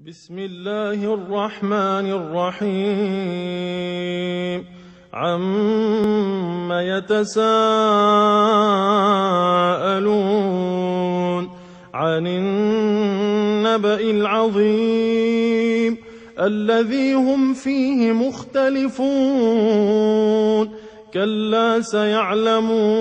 بسم الله الرحمن الرحيم عم يتساءلون عن النبأ العظيم الذي هم فيه مختلفون كلا سيعلمون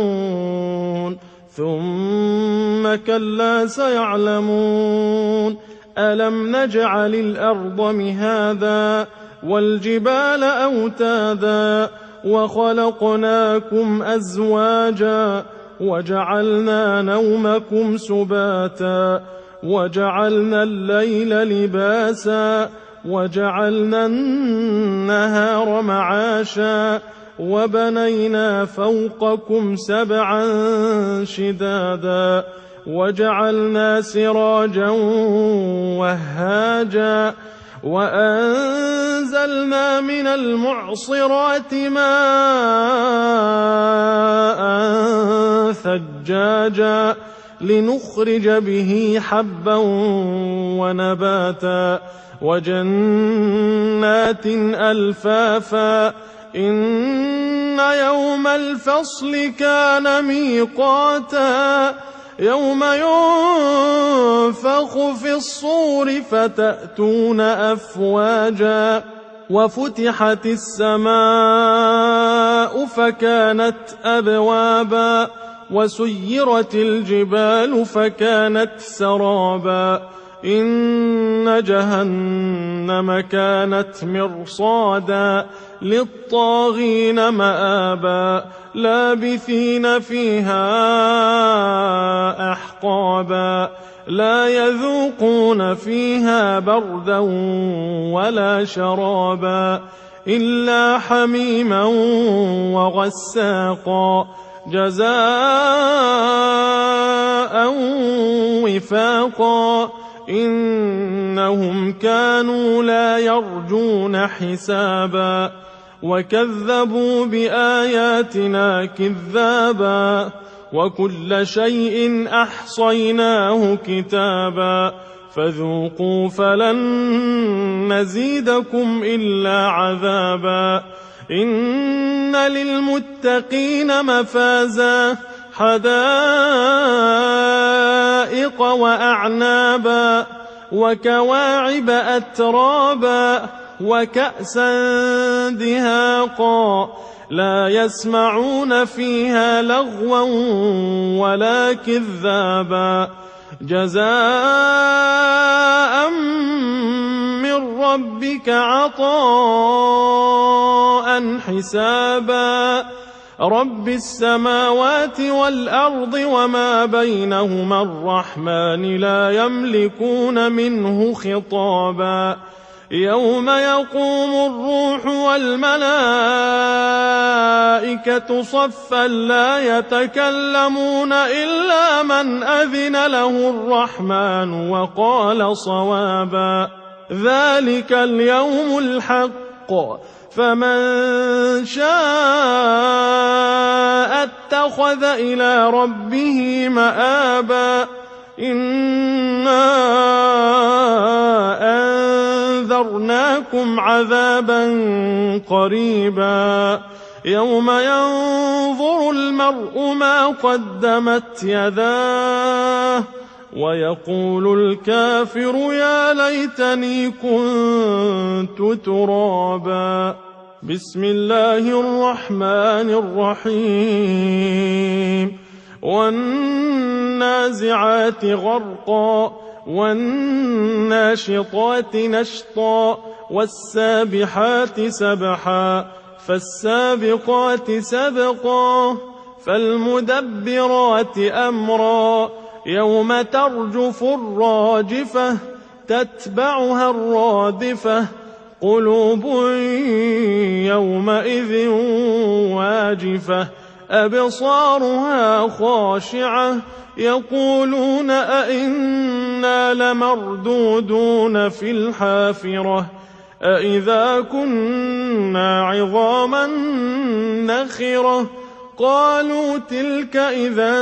ثم كلا سيعلمون ألم نجعل الأرض مهادا والجبال أوتادا وخلقناكم أزواجا وجعلنا نومكم سباتا وجعلنا الليل لباسا وجعلنا النهار معاشا وبنينا فوقكم سبعا شدادا وجعلنا سراجا وهاجا وأنزلنا من المعصرات ماء ثجاجا لنخرج به حبا ونباتا وجنات ألفافا إن يوم الفصل كان ميقاتا يوم ينفخ في الصور فتأتون أفواجا وفتحت السماء فكانت أبوابا وسيرت الجبال فكانت سرابا إن جهنم كانت مرصادا للطاغين مآبا لابثين فيها أحقابا لا يذوقون فيها بردا ولا شرابا إلا حميما وغساقا جزاء وفاقا إنهم كانوا لا يرجون حسابا وكذبوا بآياتنا كذابا وكل شيء أحصيناه كتابا فذوقوا فلن نزيدكم إلا عذابا إن للمتقين مفازا حدائق وأعنابا وكواعب أترابا وكأسا دهاقا لا يسمعون فيها لغوا ولا كذابا جزاء من ربك عطاء حسابا رب السماوات والأرض وما بينهما الرحمن لا يملكون منه خطابا يوم يقوم الروح والملائكة صفا لا يتكلمون إلا من أذن له الرحمن وقال صوابا ذلك اليوم الحق فمن شاء اتخذ إلى ربه مآبا إنا أنذرناكم عذابا قريبا يوم ينظر المرء ما قدمت يداه ويقول الكافر يا ليتني كنت ترابا بسم الله الرحمن الرحيم والنازعات غرقا والناشطات نشطا والسابحات سبحا فالسابقات سبقا فالمدبرات أمرا يوم ترجف الراجفة تتبعها الرادفة قلوب يومئذ واجفة أبصارها خاشعة يقولون أئنا لمردودون في الحافرة أئذا كنا عظاما نخرة قالوا تلك إذا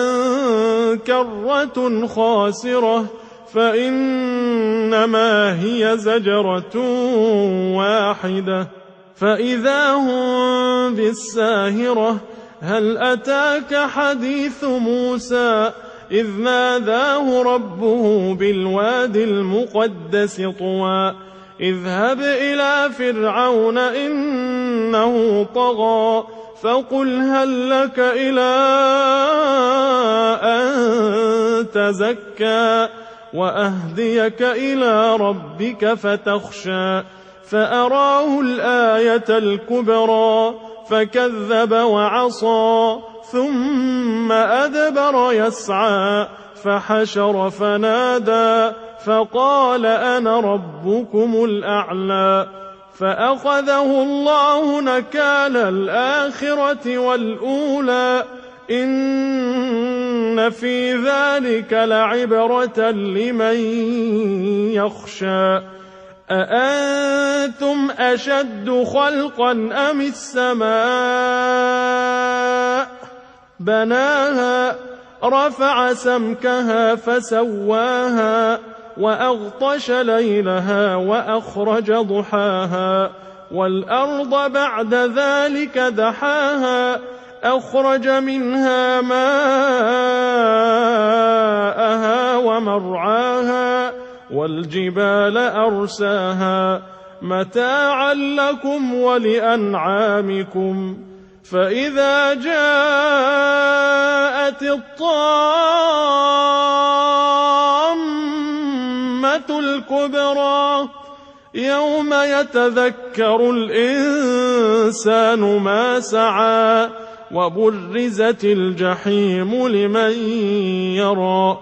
كرة خاسرة فإنما هي زجرة واحدة فإذا هم بالساهرة هل أتاك حديث موسى إذ ناداه ربه بالواد المقدس طوى اذهب إلى فرعون إنه طغى فقل هل لك إلى أن تزكى وأهديك إلى ربك فتخشى فأراه الآية الكبرى فكذب وعصى ثم أدبر يسعى فحشر فنادى فقال أنا ربكم الأعلى فأخذه الله نكال الآخرة والأولى إن في ذلك لعبرة لمن يخشى أأنتم أشد خلقا أم السماء بناها رفع سمكها فسواها وأغطش ليلها وأخرج ضحاها والأرض بعد ذلك دحاها أخرج منها ماءها ومرعاها والجبال أرساها متاعا لكم ولأنعامكم فإذا جاءت الطامة الكبرى يوم يتذكر الإنسان ما سعى وبرزت الجحيم لمن يرى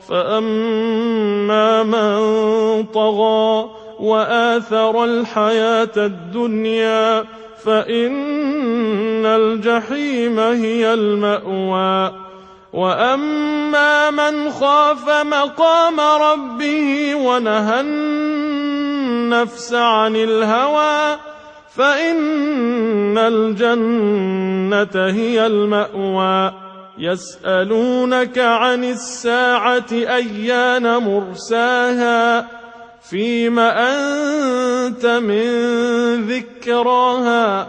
فأما من طغى وآثر الحياة الدنيا فإن الجحيم هي المأوى وأما من خاف مقام ربه ونهى النفس عن الهوى فإن الجنة هي المأوى يسألونك عن الساعة أيان مرساها فيم أنت من ذكراها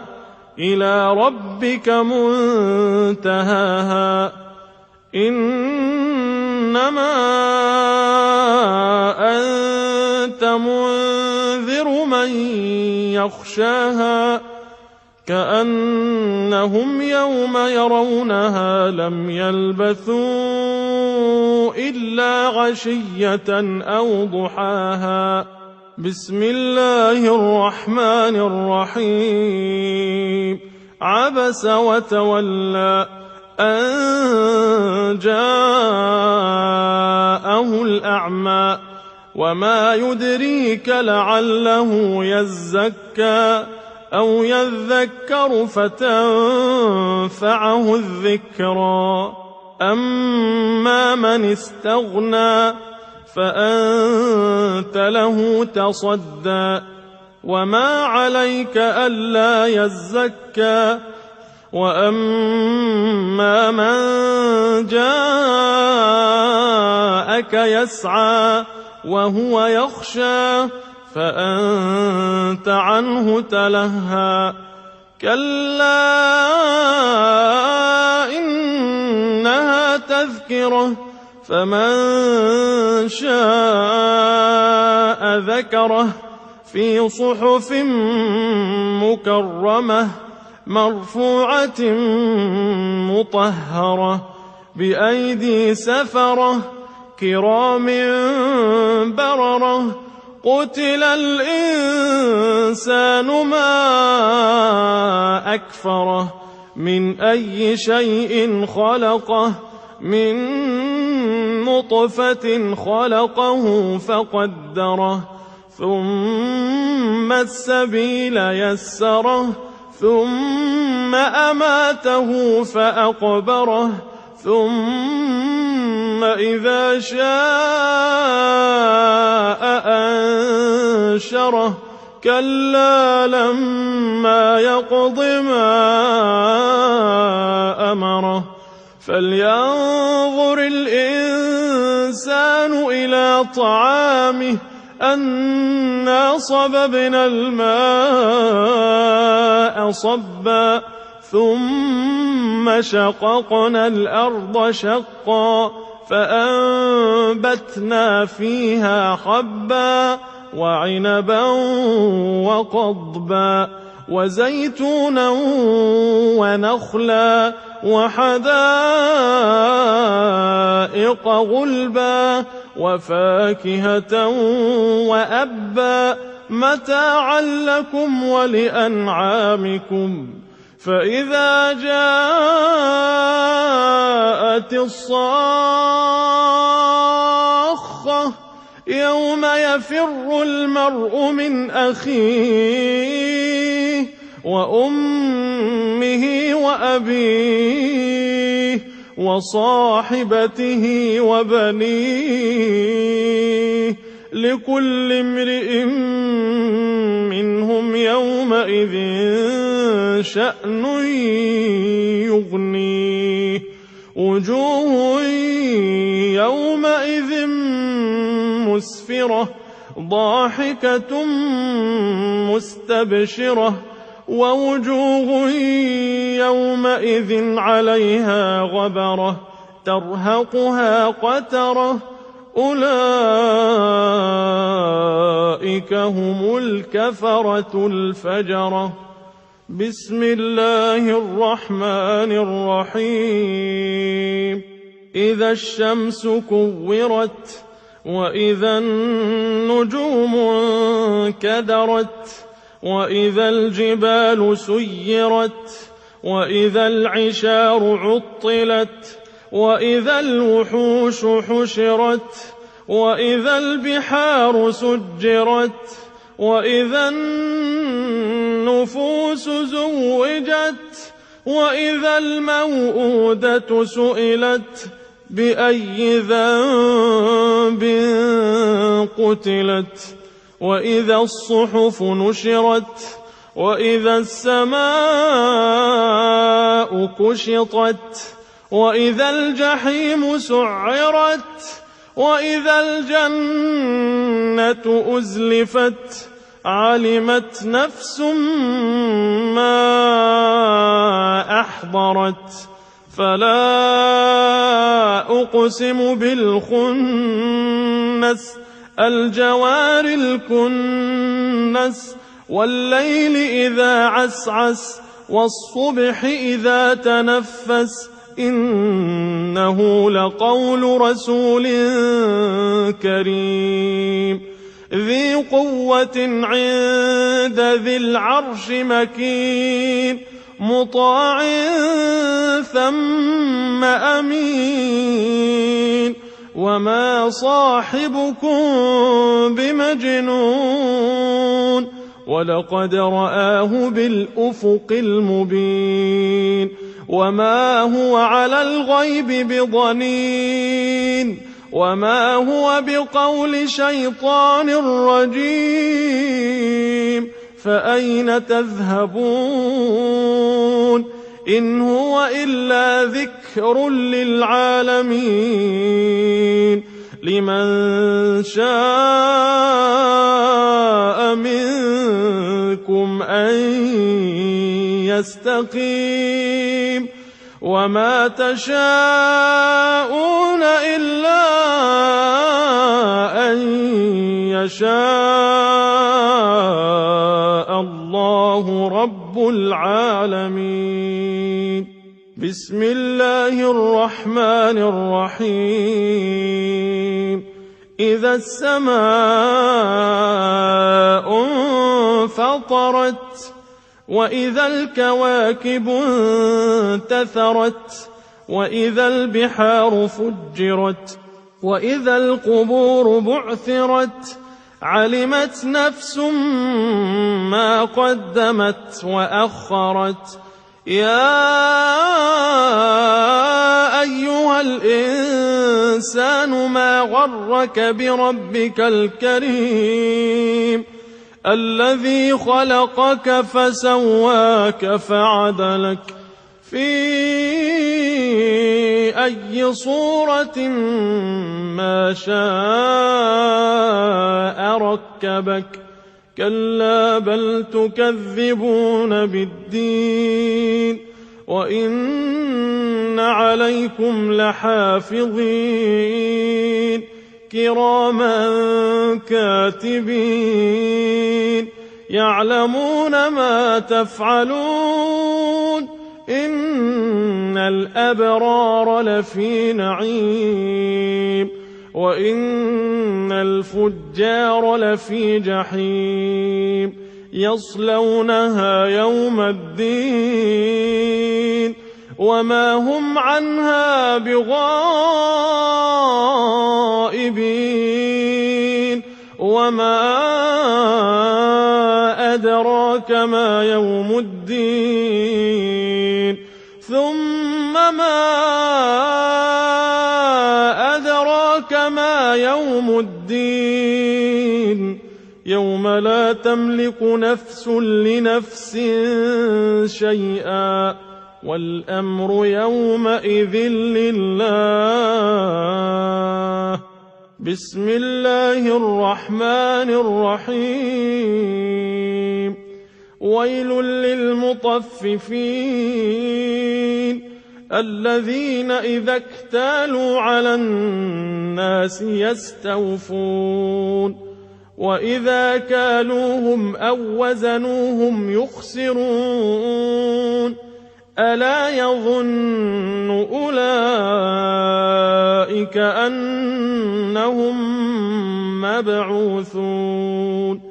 إلى ربك منتهاها إنما أنت منذر من يخشاها كأنهم يوم يرونها لم يلبثوا إلا عشية أو ضحاها بسم الله الرحمن الرحيم عبس وتولى أن جاءه الأعمى وما يدريك لعله يزكى أو يذكر فتنفعه الذكرى أما من استغنى فأنت له تصدى وما عليك ألا يزكى وأما من جاءك يسعى وهو يخشى فأنت عنه تلهى كلا إنها تذكرة فمن شاء ذكره في صحف مكرمة مرفوعة مطهرة بأيدي سفرة كرام بررة قتل الإنسان ما أكفره من أي شيء خلقه من نطفة خلقه فقدره ثم السبيل يسره ثم أماته فأقبره ثم إذا شاء أنشره كلا لما يقض ما أمره فلينظر الإنسان الإنسان إلى طعامه أنا صببنا الماء صبا ثم شققنا الأرض شقا فأنبتنا فيها حبا وعنبا وقضبا وزيتونا ونخلا وحدائق غلبا وفاكهة وأبا متاعا لكم ولأنعامكم فإذا جاءت الصاخة يوم يفر المرء من أخيه وأمه وأبيه وصاحبته وبنيه لكل امرئ منهم يومئذ شأن يغنيه وجوه يومئذ مسفرة ضاحكة مستبشرة ووجوه يومئذ عليها غبرة ترهقها قترة أولئك هم الكفرة الفجرة. بسم الله الرحمن الرحيم. إذا الشمس كورت وإذا النجوم انكدرت وإذا الجبال سيرت وإذا العشار عطلت وإذا الوحوش حشرت وإذا البحار سجرت وإذا النفوس زوجت وإذا الموءودة سئلت بأي ذنب قتلت وإذا الصحف نشرت وإذا السماء كشطت وإذا الجحيم سعرت وإذا الجنة أزلفت علمت نفس ما أحضرت فلا أقسم بالخنس الجوار الكنس والليل إذا عسعس والصبح إذا تنفس إنه لقول رسول كريم ذي قوة عند ذي العرش مكين مطاع ثم أمين وما صاحبكم بمجنون ولقد رآه بالأفق المبين وما هو على الغيب بضنين وما هو بقول شيطان رجيم فأين تذهبون إن هو إلا ذكر للعالمين لمن شاء منكم أن يستقيم وما تشاءون إلا أن يشاء الله رب العالمين. بسم الله الرحمن الرحيم. إذا السماء انفطرت وإذا الكواكب انتثرت وإذا البحار فجرت وإذا القبور بعثرت علمت نفس ما قدمت وأخرت يا أيها الإنسان ما غرك بربك الكريم الذي خلقك فسواك فعدلك في أي صورة ما شاء ركبك كلا بل تكذبون بالدين وإن عليكم لحافظين كراما كاتبين يعلمون ما تفعلون إن الأبرار لفي نعيم وإن الفجار لفي جحيم يصلونها يوم الدين وما هم عنها بغائبين وما أدراك ما يوم الدين ثم ما أدراك ما يوم الدين يوم لا تملك نفس لنفس شيئا والأمر يومئذ لله بسم الله الرحمن الرحيم ويل للمطففين الذين إذا اكتالوا على الناس يستوفون وإذا كالوهم أو وزنوهم يخسرون ألا يظن أولئك أنهم مبعوثون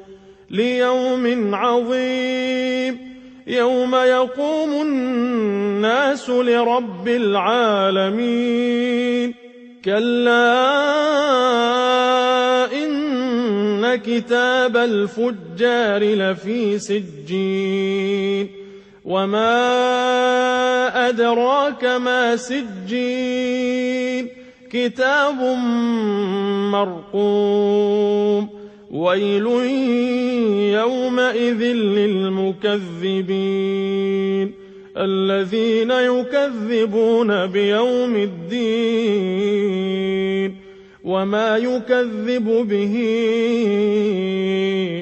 ليوم عظيم يوم يقوم الناس لرب العالمين كلا إن كتاب الفجار لفي سجين وما أدراك ما سجين كتاب مرقوم ويل يومئذ للمكذبين الذين يكذبون بيوم الدين وما يكذب به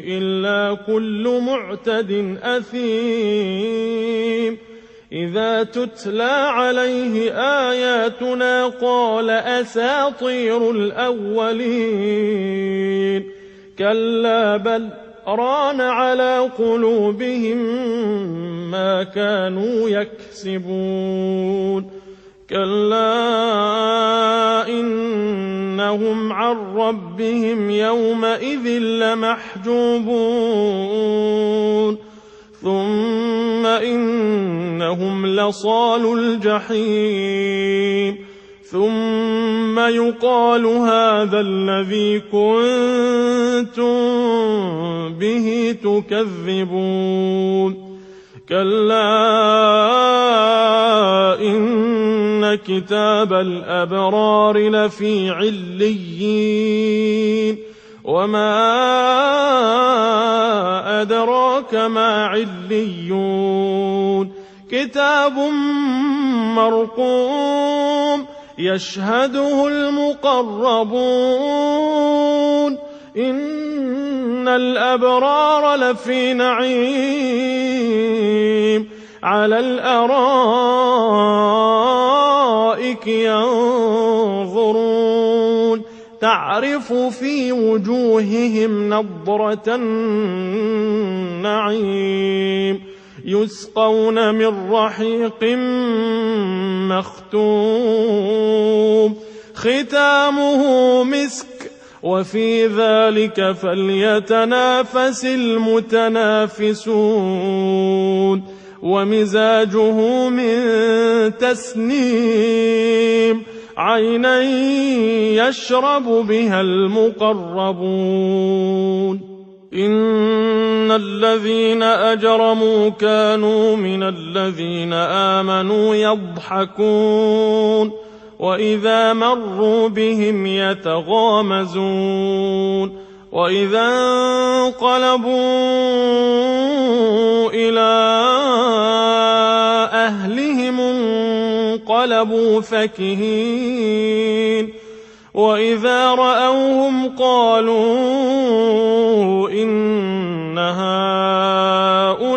إلا كل معتد أثيم إذا تتلى عليه آياتنا قال أساطير الأولين كلا بل ران على قلوبهم ما كانوا يكسبون كلا إنهم عن ربهم يومئذ لمحجوبون ثم إنهم لصالو الجحيم ثم يقال هذا الذي كنتم به تكذبون كلا إن كتاب الأبرار لفي عليين وما أدراك ما عليون كتاب مرقوم يشهده المقربون إن الأبرار لفي نعيم على الأرائك ينظرون تعرف في وجوههم نضرة النعيم يسقون من رحيق مختوم ختامه مسك وفي ذلك فليتنافس المتنافسون ومزاجه من تسنيم عينا يشرب بها المقربون إن الذين أجرموا كانوا من الذين آمنوا يضحكون وإذا مروا بهم يتغامزون وإذا انقلبوا إلى أهلهم انقلبوا انقلبوا فكهين وإذا رأوهم قالوا إن هؤلاء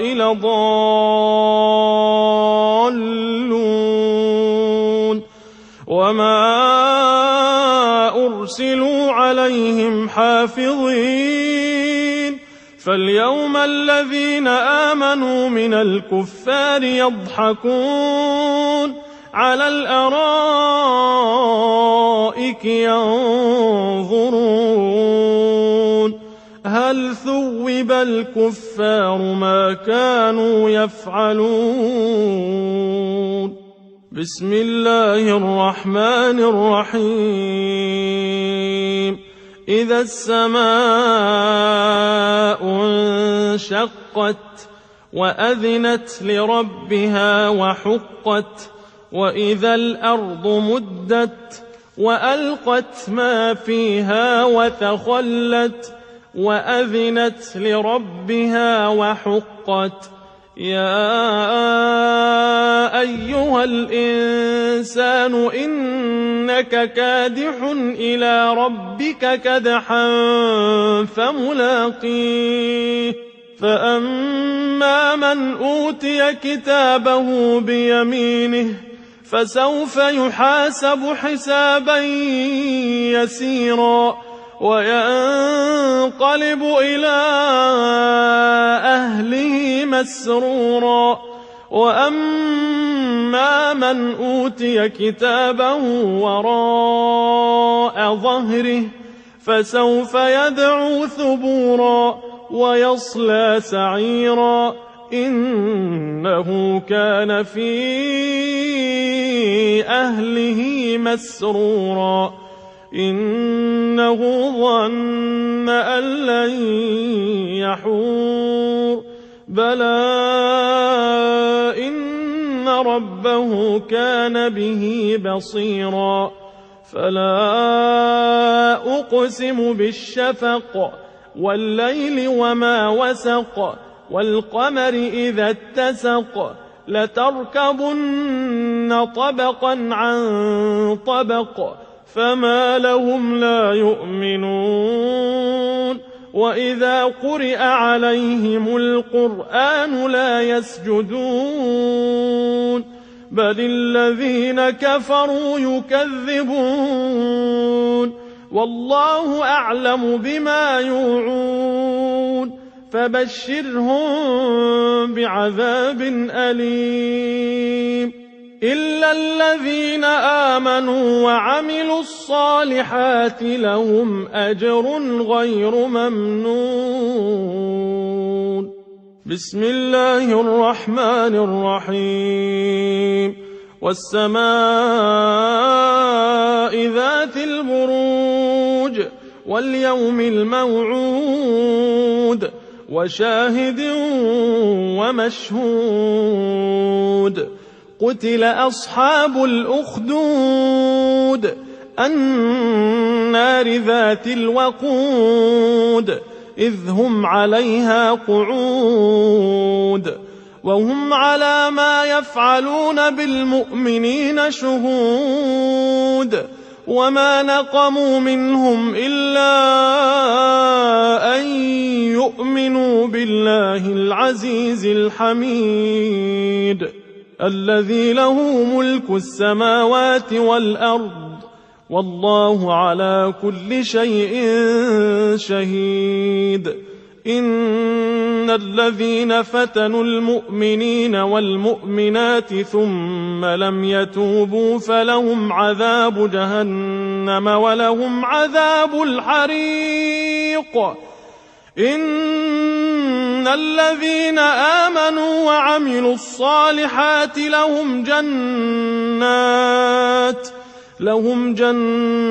لضالون وما أرسلوا عليهم حافظين فاليوم الذين آمنوا من الكفار يضحكون على الأرائك ينظرون هل ثوب الكفار ما كانوا يفعلون بسم الله الرحمن الرحيم إذا السماء انشقت وأذنت لربها وحقت وإذا الأرض مدت وألقت ما فيها وتخلت وأذنت لربها وحقت يا أيها الإنسان إنك كادح إلى ربك كدحا فملاقيه فأما من أوتي كتابه بيمينه فسوف يحاسب حسابا يسيرا وينقلب إلى أهله مسرورا وأما من أوتي كتابه وراء ظهره فسوف يدعو ثبورا ويصلى سعيرا إنه كان في أهله مسرورا إنه ظن أن لن يحور بلى إن ربه كان به بصيرا فلا أقسم بالشفق والليل وما وسق والقمر إذا اتسق لتركبن طبقا عن طبق فما لهم لا يؤمنون وإذا قرئ عليهم القرآن لا يسجدون بل الذين كفروا يكذبون والله أعلم بما يوعون فبشرهم بعذاب أليم إلا الذين آمنوا وعملوا الصالحات لهم أجر غير ممنون بسم الله الرحمن الرحيم والسماء ذات البروج واليوم الموعود وشاهد ومشهود قتل أصحاب الأخدود النار ذات الوقود إذ هم عليها قعود وهم على ما يفعلون بالمؤمنين شهود وما نقموا منهم إلا أن يؤمنوا بالله العزيز الحميد الذي له ملك السماوات والأرض والله على كل شيء شهيد إن الذين فتنوا المؤمنين والمؤمنات ثم لم يتوبوا فلهم عذاب جهنم ولهم عذاب الحريق إن الذين آمنوا وعملوا الصالحات لهم جنات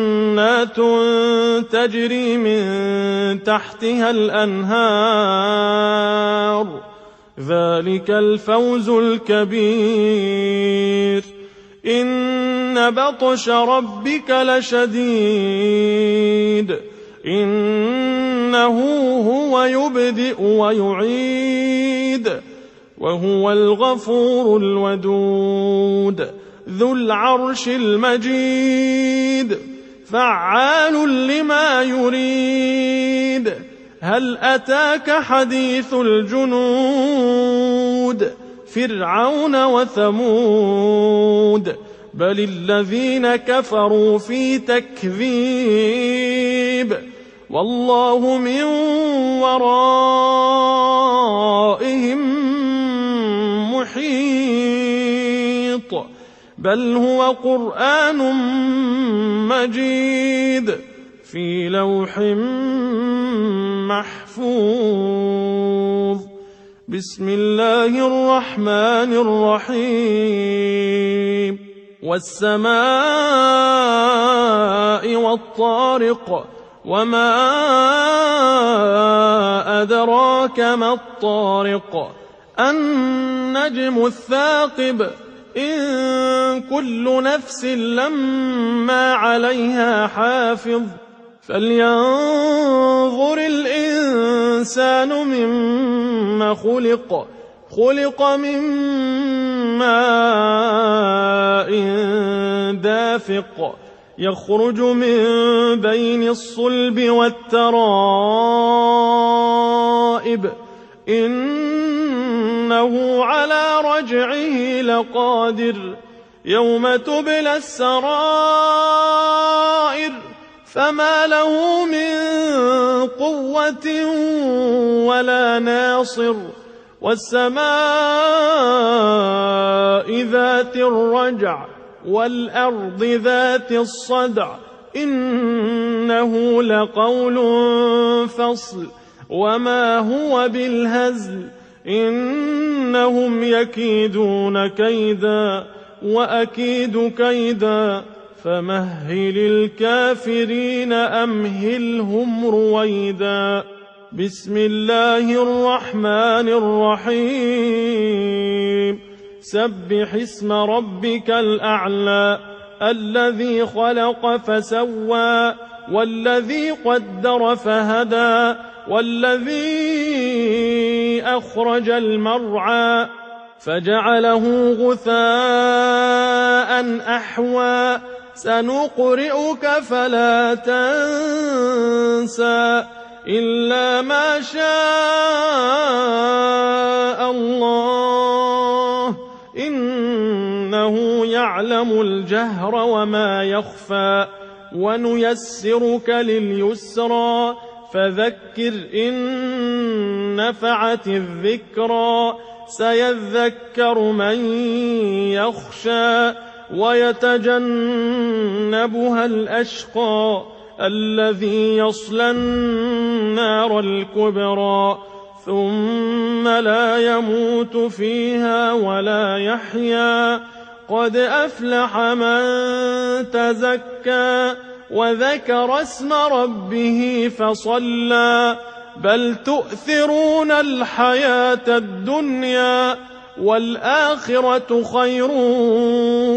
تجري من تحتها الأنهار ذلك الفوز الكبير إن بطش ربك لشديد إنه هو يبدئ ويعيد وهو الغفور الودود ذو العرش المجيد فعال لما يريد هل أتاك حديث الجنود فرعون وثمود بل الذين كفروا في تكذيب والله من ورائهم محيط بل هو قرآن مجيد في لوح محفوظ بسم الله الرحمن الرحيم والسماء والطارق وما أدراك ما الطارق النجم الثاقب إن كل نفس لما عليها حافظ فلينظر الإنسان مما خلق من ماء دافق يخرج من بين الصلب والترائب إنه على رجعه لقادر يوم تبلى السرائر فما له من قوة ولا ناصر والسماء ذات الرجع والأرض ذات الصدع إنه لقول فصل وما هو بالهزل إنهم يكيدون كيدا وأكيد كيدا فمهل الكافرين أمهلهم رويدا بسم الله الرحمن الرحيم سبح اسم ربك الأعلى الذي خلق فسوى والذي قدر فهدى والذي أخرج المرعى فجعله غثاء أحوى سنقرئك فلا تنسى إلا ما شاء الله إنه يعلم الجهر وما يخفى ونيسرك لليسرى فذكر إن نفعت الذكرى سيذكر من يخشى ويتجنبها الأشقى الذي يصلى النار الكبرى ثم لا يموت فيها ولا يحيا قد أفلح من تزكى وذكر اسم ربه فصلى بل تؤثرون الحياة الدنيا والآخرة خير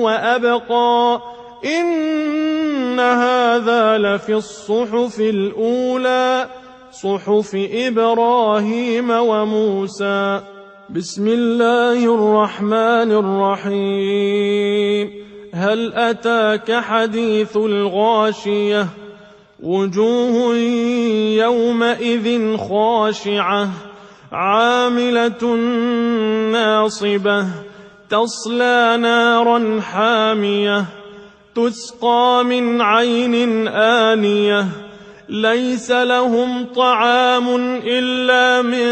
وأبقى إن هذا لفي الصحف الأولى صحف إبراهيم وموسى بسم الله الرحمن الرحيم هل أتاك حديث الغاشية وجوه يومئذ خاشعة عاملة ناصبة تصلى نارا حامية تسقى من عين آنية ليس لهم طعام إلا من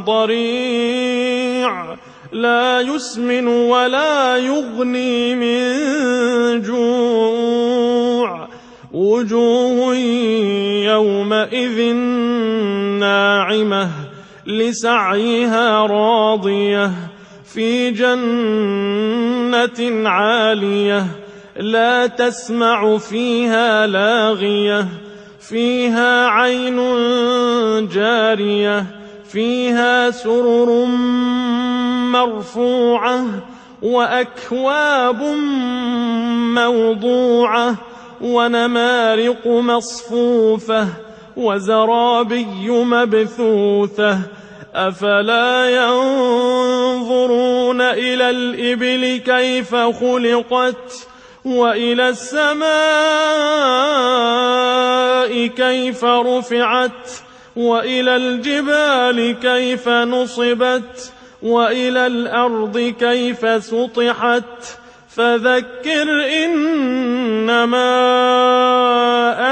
ضريع لا يسمن ولا يغني من جوع وجوه يومئذ ناعمة لسعيها راضية في جنة عالية لا تسمع فيها لاغية فيها عين جارية فيها سرر مرفوعة وأكواب موضوعة ونمارق مصفوفة وزرابي مبثوثة أفلا ينظرون ينظرون إلى الإبل كيف خلقت وإلى السماء كيف رفعت وإلى الجبال كيف نصبت وإلى الأرض كيف سطحت فذكر إنما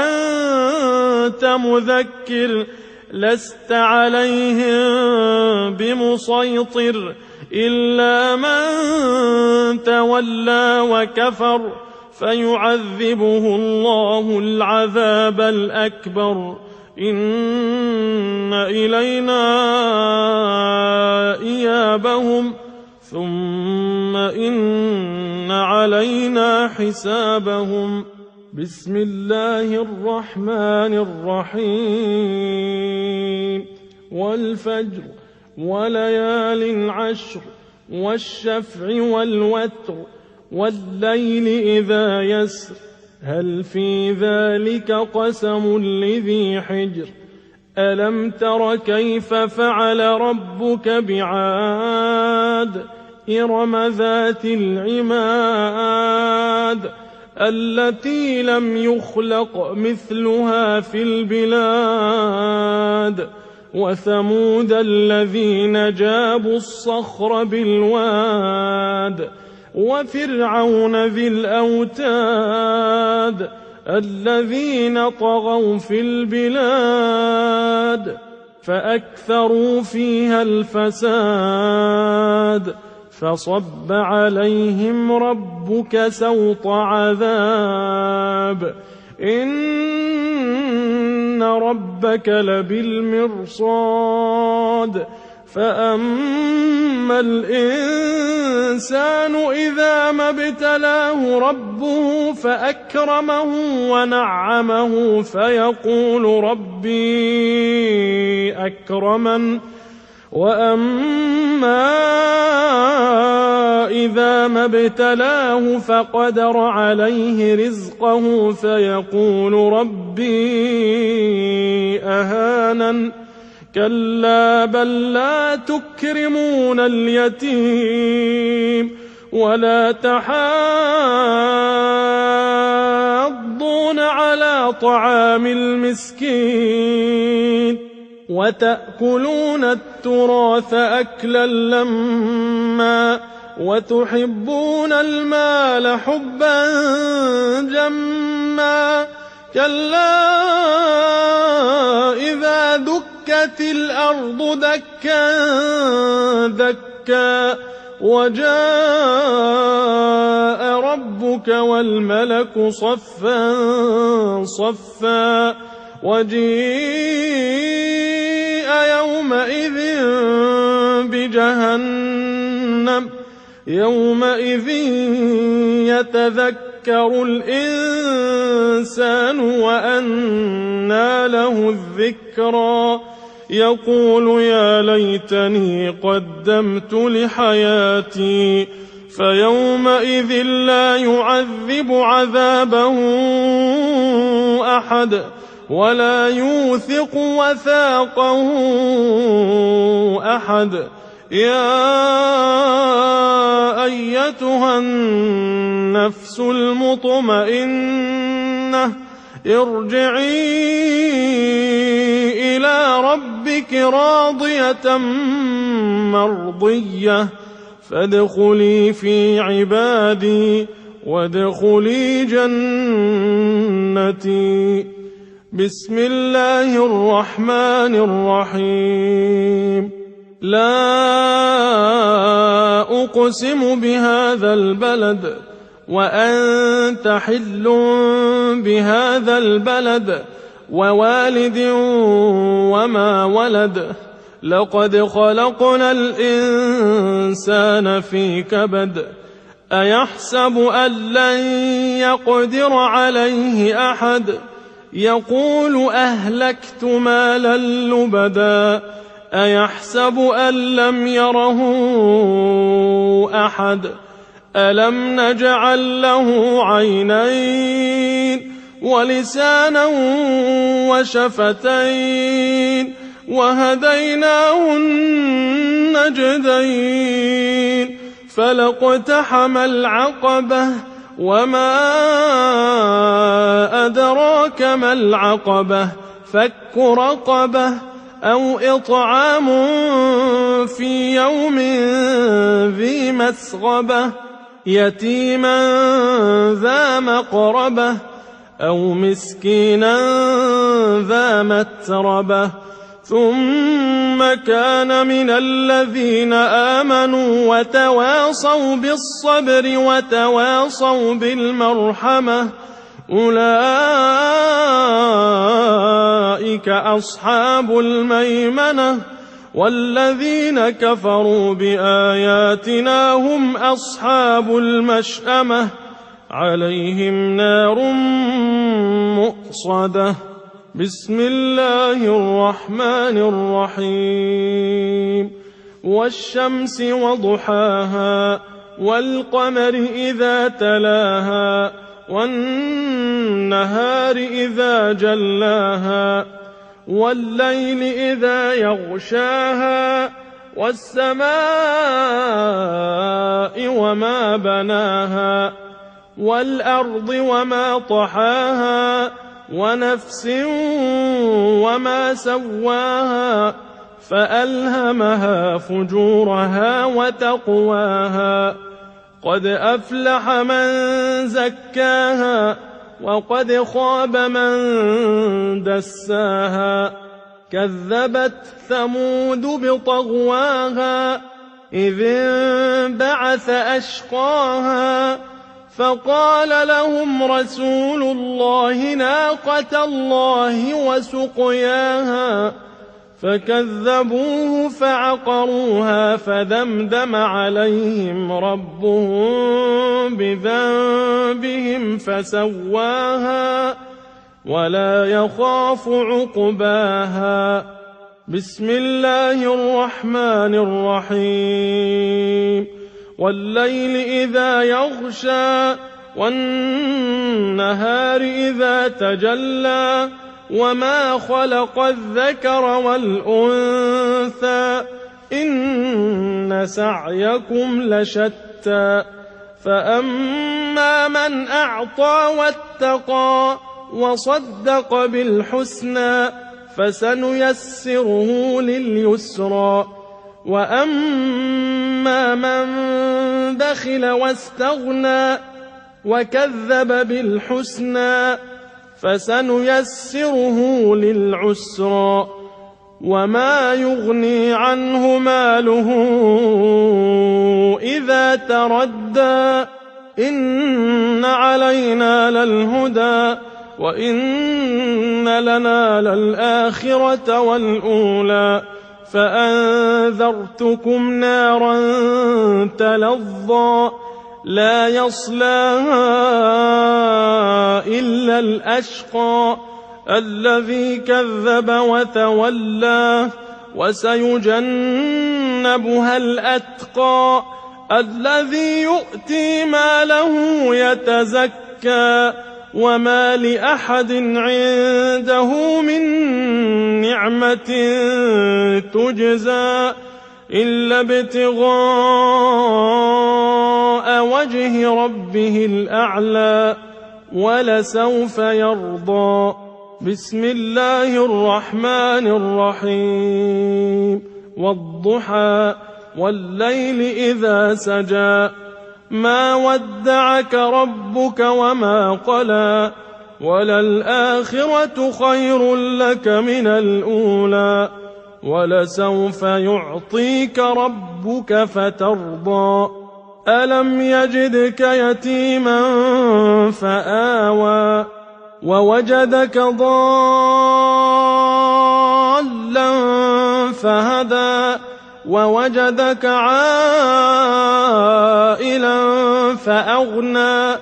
أنت مذكر لست عليهم بمسيطر إلا من تولى وكفر فيعذبه الله العذاب الأكبر إن إلينا إيابهم ثم إن علينا حسابهم. بسم الله الرحمن الرحيم. والفجر وليال عشر والشفع والوتر والليل إذا يسر هل في ذلك قسم لذي حجر ألم تر كيف فعل ربك بعاد إرم ذات العماد التي لم يخلق مثلها في البلاد وثمود الذين جابوا الصخر بالواد وفرعون ذي الأوتاد الذين طغوا في البلاد فأكثروا فيها الفساد فصب عليهم ربك سوط عذاب إن ربك لبالمرصاد فأما الإنسان إذا ما ابتلاه ربه فأكرمه ونعمه فيقول ربي أكرمن وأما إذا ما ابتلاه فقدر عليه رزقه فيقول ربي أهانن كلا بل لا تكرمون اليتيم ولا تحاضون على طعام المسكين وتأكلون التراث أكلا لما وتحبون المال حبا جما كلا إذا دكت الأرض دكا دكا وجاء ربك والملك صفا صفا وجيء يومئذ بجهنم يومئذ يتذكر الإنسان وأنى له الذكرى يقول يا ليتني قدمت لحياتي فيومئذ لا يعذب عذابه أحد ولا يوثق وثاقه أحد يا أيتها النفس المطمئنة ارجعي إلى ربك راضية مرضية فادخلي في عبادي وادخلي جنتي. بسم الله الرحمن الرحيم. لا أقسم بهذا البلد وأنت حل بهذا البلد ووالد وما ولد لقد خلقنا الإنسان في كبد أيحسب أن لن يقدر عليه أحد يقول أهلكت مالا لبدا أيحسب أن لم يره أحد ألم نجعل له عينين ولسانا وشفتين وهديناه النجدين فلاقتحم العقبة وما أدراك ما العقبة فك رقبة أو إطعام في يوم ذي مسغبة يتيما ذا مقربة أو مسكينا ذا متربة ثم كان من الذين آمنوا وتواصوا بالصبر وتواصوا بالمرحمة أولئك أصحاب الميمنة والذين كفروا بآياتنا هم أصحاب المشأمة عليهم نار مؤصدة. بسم الله الرحمن الرحيم والشمس وضحاها والقمر إذا تلاها والنهار إذا جلاها والليل إذا يغشاها والسماء وما بناها والأرض وما طحاها ونفس وما سواها فألهمها فجورها وتقواها قد أفلح من زكاها وقد خاب من دساها كذبت ثمود بطغواها إذ انبعث أشقاها فقال لهم رسول الله ناقة الله وسقياها فكذبوه فعقروها فدمدم عليهم ربهم بذنبهم فسواها ولا يخاف عقباها. بسم الله الرحمن الرحيم والليل إذا يغشى والنهار إذا تجلى وما خلق الذكر والأنثى إن سعيكم لشتى فأما من أعطى واتقى وصدق بالحسنى فسنيسره لليسرى وأما من بخل واستغنى وكذب بالحسنى فسنيسره للعسرى وما يغني عنه ماله إذا تردى إن علينا للهدى وإن لنا للآخرة والأولى فأنذرتكم نارا تلظى لا يصلاها إلا الأشقى الذي كذب وتولى وسيجنبها الأتقى الذي يؤتي ماله يتزكى وما لأحد عنده من نعمة تجزى إلا ابتغاء وجه ربه الأعلى ولسوف يرضى. بسم الله الرحمن الرحيم والضحى والليل إذا سجى ما ودعك ربك وما قلى وللآخرة خير لك من الأولى ولسوف يعطيك ربك فترضى ألم يجدك يتيما فآوى ووجدك ضالا فهدى ووجدك عائلا فأغنى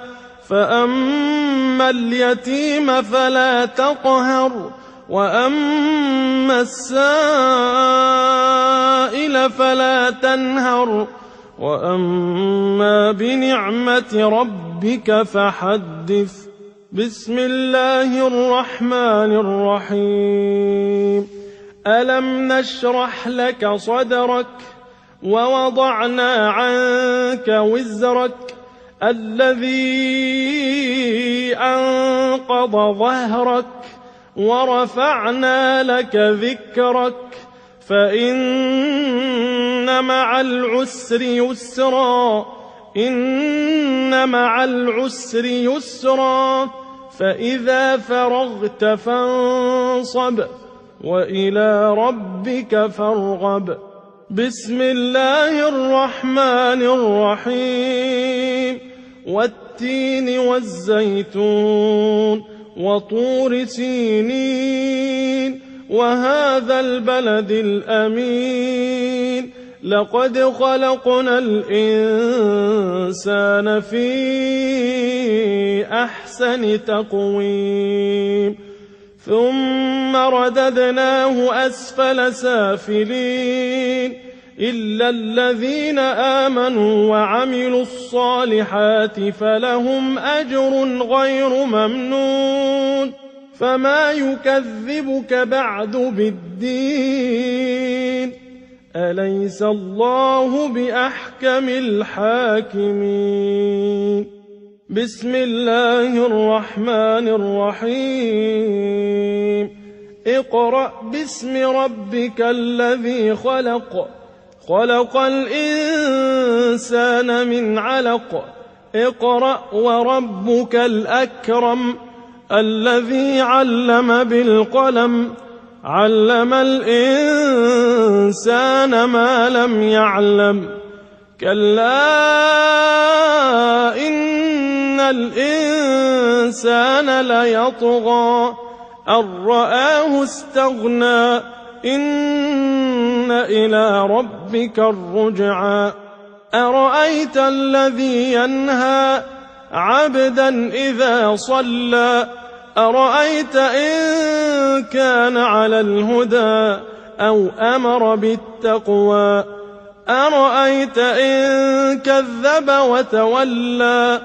فأما اليتيم فلا تقهر وأما السائل فلا تنهر وأما بنعمة ربك فحدث. بسم الله الرحمن الرحيم ألم نشرح لك صدرك ووضعنا عنك وزرك الذي أنقض ظهرك ورفعنا لك ذكرك فإن مع العسر يسرا إن مع العسر يسرا فإذا فرغت فانصب وإلى ربك فارغب. بسم الله الرحمن الرحيم. والتين والزيتون وطور سينين وهذا البلد الأمين لقد خلقنا الإنسان في أحسن تقويم ثم رددناه أسفل سافلين إلا الذين آمنوا وعملوا الصالحات فلهم أجر غير ممنون. فما يكذبك بعد بالدين أليس الله بأحكم الحاكمين. بسم الله الرحمن الرحيم. اقرأ باسم ربك الذي خلق خلق الإنسان من علق اقرأ وربك الأكرم الذي علم بالقلم علم الإنسان ما لم يعلم كلا إن الإنسان ليطغى أن رآه استغنى إن إلى ربك الرجعى. أرأيت الذي ينهى عبدا إذا صلى أرأيت إن كان على الهدى أو أمر بالتقوى أرأيت إن كذب وتولى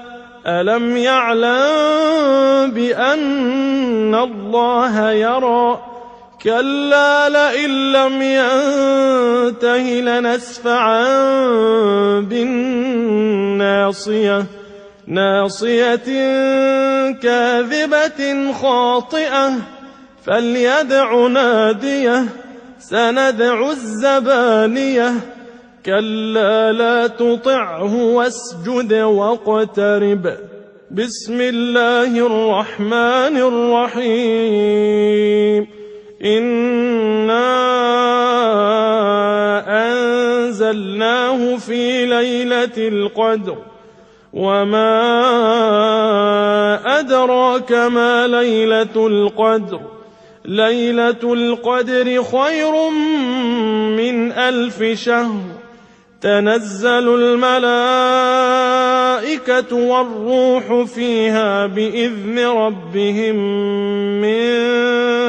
ألم يعلم بأن الله يرى كلا لئن لم ينته لنسفعا بالناصية ناصية كاذبة خاطئة فليدع ناديه سندع الزبانية كلا لا تطعه واسجد واقترب. بسم الله الرحمن الرحيم. إنا أنزلناه في ليلة القدر وما أدراك ما ليلة القدر ليلة القدر خير من 1000 شهر تنزل الملائكة والروح فيها بإذن ربهم من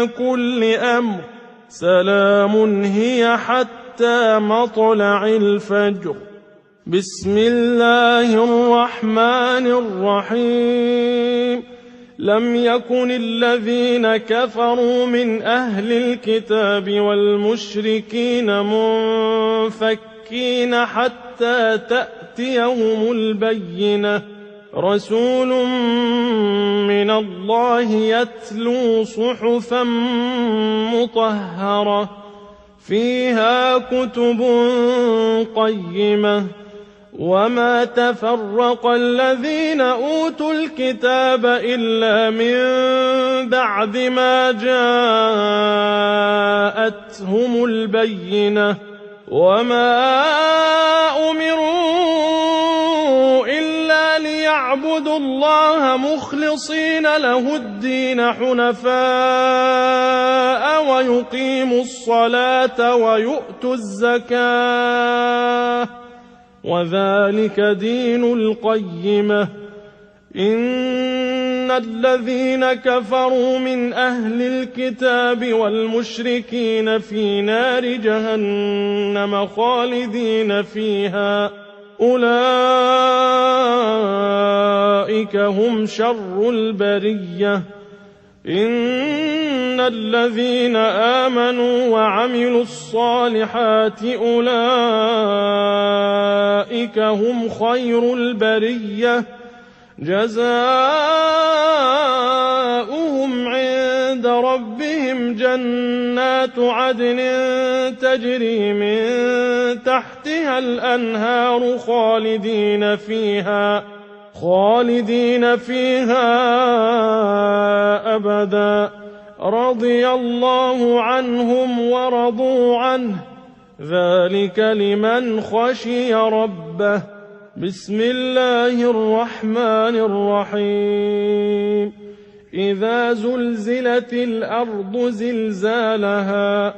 كل أمر سلام هي حتى مطلع الفجر. بسم الله الرحمن الرحيم. لم يكن الذين كفروا من أهل الكتاب والمشركين منفكين حتى تأتيهم البينة رسول من الله يتلو صحفا مطهرة فيها كتب قيمة وما تفرق الذين أوتوا الكتاب إلا من بعد ما جاءتهم البينة وما أمروا إلا ليعبدوا الله مخلصين له الدين حنفاء ويقيموا الصلاة ويؤتوا الزكاة وذلك دين القيمة. إن الذين كفروا من أهل الكتاب والمشركين في نار جهنم خالدين فيها أولئك هم شر البرية. إن الذين آمنوا وعملوا الصالحات أولئك هم خير البرية جزاؤهم عند ربهم جنات عدن تجري من تحتها الأنهار خالدين فيها أبدا رضي الله عنهم ورضوا عنه ذلك لمن خشي ربه. بسم الله الرحمن الرحيم. إذا زلزلت الأرض زلزالها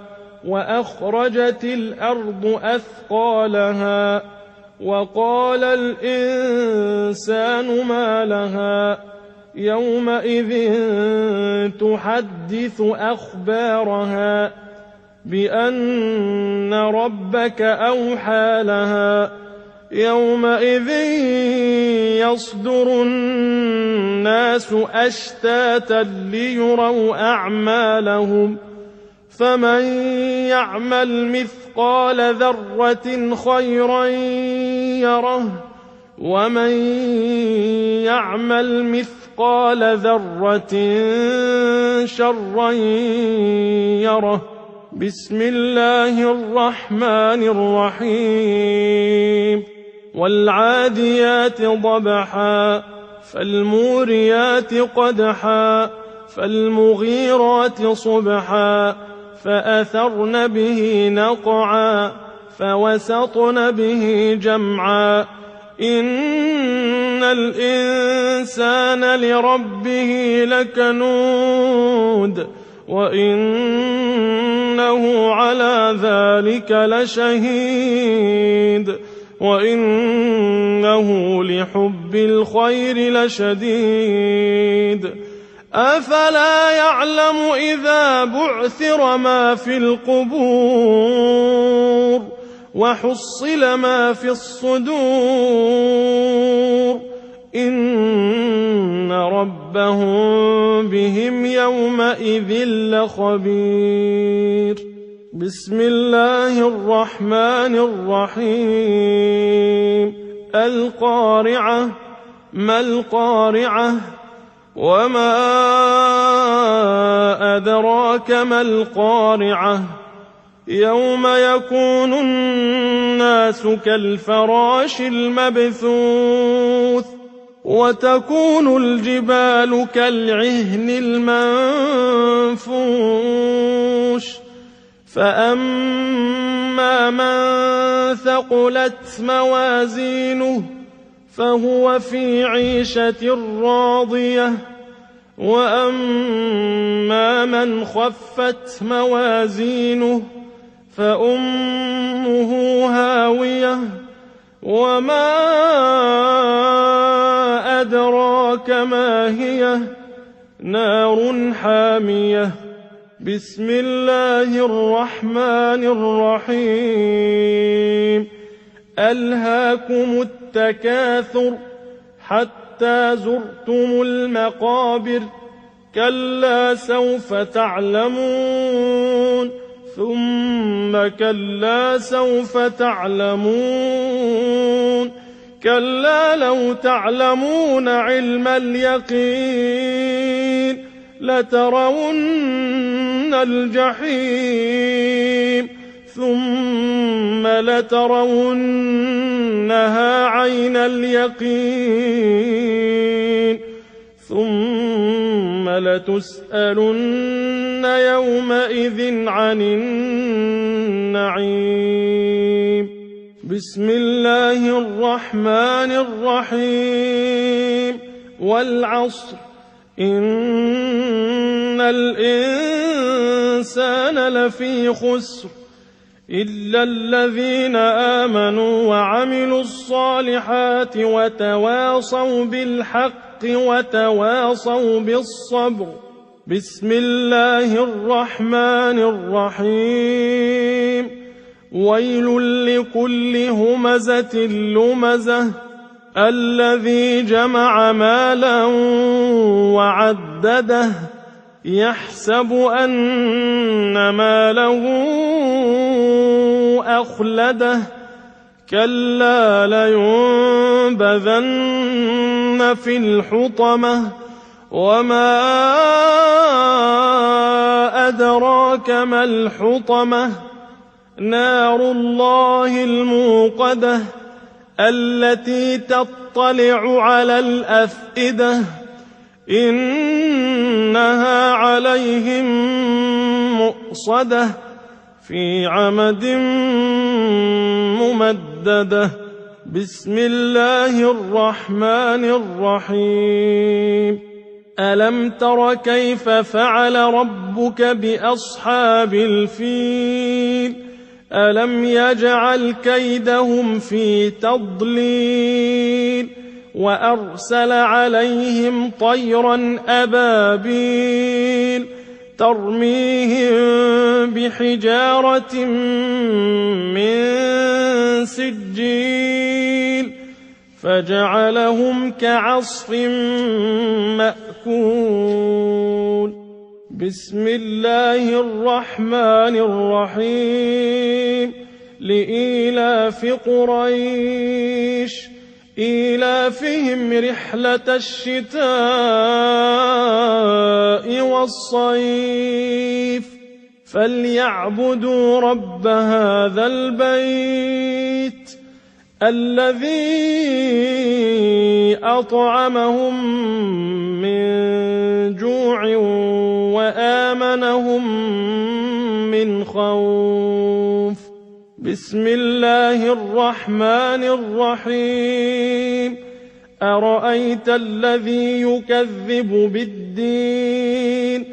وأخرجت الأرض أثقالها وقال الإنسان ما لها يومئذ تحدث أخبارها بأن ربك أوحى لها يومئذ يصدر الناس أشتاتا ليروا أعمالهم فمن يعمل مثقال ذرة خيرا يره ومن يعمل مثقال ذرة شرا يره. بسم الله الرحمن الرحيم. والعاديات ضبحا فالموريات قدحا فالمغيرات صبحا فأثرن به نقعا فوسطن به جمعا إن الإنسان لربه لكنود وإنه على ذلك لشهيد وإنه لحب الخير لشديد. أفلا يعلم إذا بعثر ما في القبور وحصل ما في الصدور إن ربهم بهم يومئذ لخبير. بسم الله الرحمن الرحيم. القارعة ما القارعة وما أدراك ما القارعة يوم يكون الناس كالفراش المبثوث وتكون الجبال كالعهن المنفوش فأما من ثقلت موازينه فهو في عيشة راضية وأما من خفت موازينه فأمه هاوية وما أدراك ما هي نار حامية. بسم الله الرحمن الرحيم. ألهاكم التكاثر حتى زرتم المقابر كلا سوف تعلمون ثم كلا سوف تعلمون كلا لو تعلمون علم اليقين لترون الجحيم ثم لترونها عين اليقين ثم لتسألن يومئذ عن النعيم. بسم الله الرحمن الرحيم. والعصر إن الإنسان لفي خسر إلا الذين آمنوا وعملوا الصالحات وتواصوا بالحق وتواصوا بالصبر. بسم الله الرحمن الرحيم. ويل لكل همزة لمزة الذي جمع مالا وعدده يحسب أن ماله أخلده كلا لينبذن في الحطمة وما أدراك ما الحطمة نار الله الموقدة التي تطلع على الأفئدة إنها عليهم مؤصدة في عمد ممددة بسم الله الرحمن الرحيم ألم تر كيف فعل ربك بأصحاب الفيل ألم يجعل كيدهم في تضليل وأرسل عليهم طيرا أبابيل ترميهم بحجارة من سجيل فجعلهم كعصف مأكول بسم الله الرحمن الرحيم لإيلاف قريش إيلافهم رحلة الشتاء والصيف فليعبدوا رب هذا البيت الذي أطعمهم من جوع وآمنهم من خوف بسم الله الرحمن الرحيم أرأيت الذي يكذب بالدين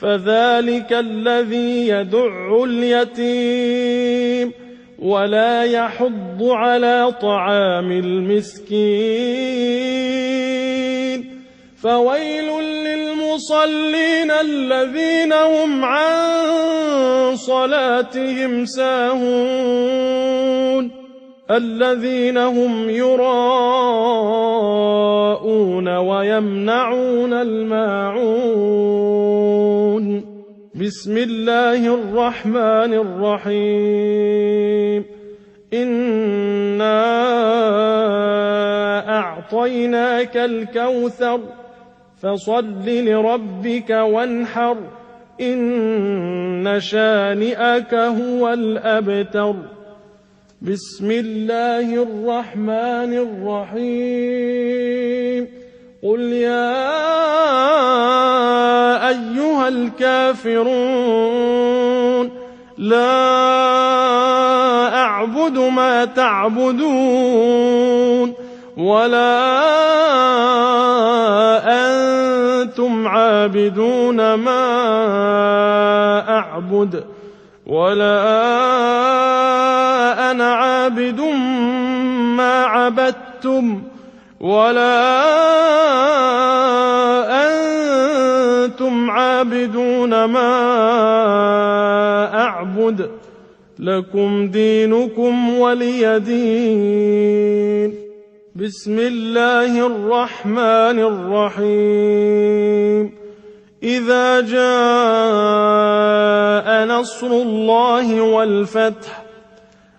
فذلك الذي يدع اليتيم ولا يحض على طعام المسكين فويل للمصلين الذين هم عن صلاتهم ساهون الذين هم يراءون ويمنعون الماعون بسم الله الرحمن الرحيم إنا أعطيناك الكوثر فصل لربك وانحر إن شانئك هو الأبتر بسم الله الرحمن الرحيم قل يا أيها الكافرون لا أعبد ما تعبدون ولا أنتم عابدون ما أعبد ولا أنا عابد ما عبدتم ولا أنتم عابدون ما أعبد لكم دينكم ولي دين بسم الله الرحمن الرحيم إذا جاء نصر الله والفتح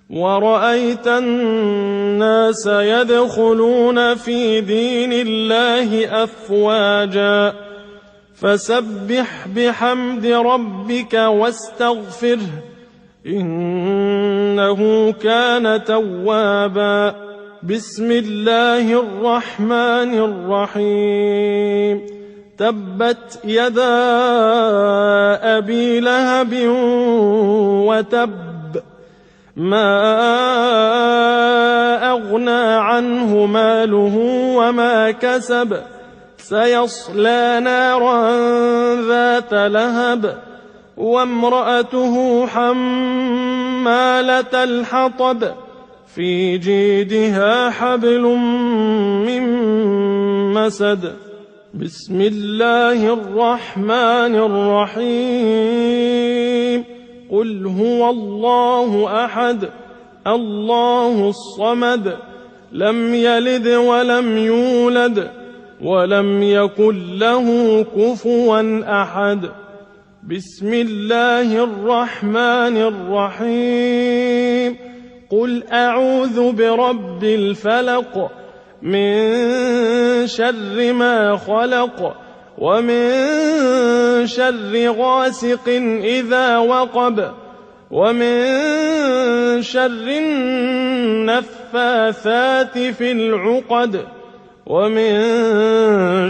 ورأيت الناس يدخلون في دين الله أفواجا فسبح بحمد ربك واستغفره إنه كان توابا بسم الله الرحمن الرحيم تبت يدا أبي لهب وتب ما أغنى عنه ماله وما كسب سيصلى نارا ذات لهب وامرأته حمالة الحطب في جيدها حبل من مسد بسم الله الرحمن الرحيم قل هو الله أحد الله الصمد لم يلد ولم يولد ولم يكن له كفوا أحد. بسم الله الرحمن الرحيم. قل أعوذ برب الفلق، من شر ما خلق، ومن شر غاسق إذا وقب، ومن شر النفاثات في العقد، ومن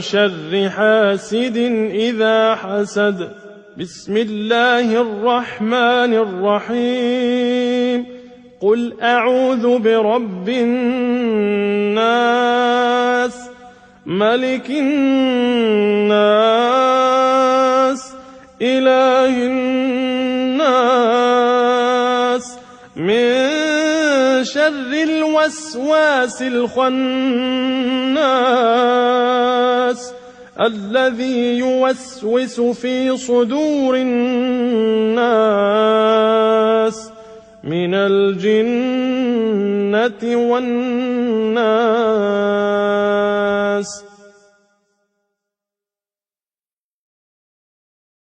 شر حاسد إذا حسد. بسم الله الرحمن الرحيم. قل أعوذ برب الناس، ملك الناس، إله الناس، من شر الوسواس الخناس، الذي يوسوس في صدور الناس من الجنة والناس.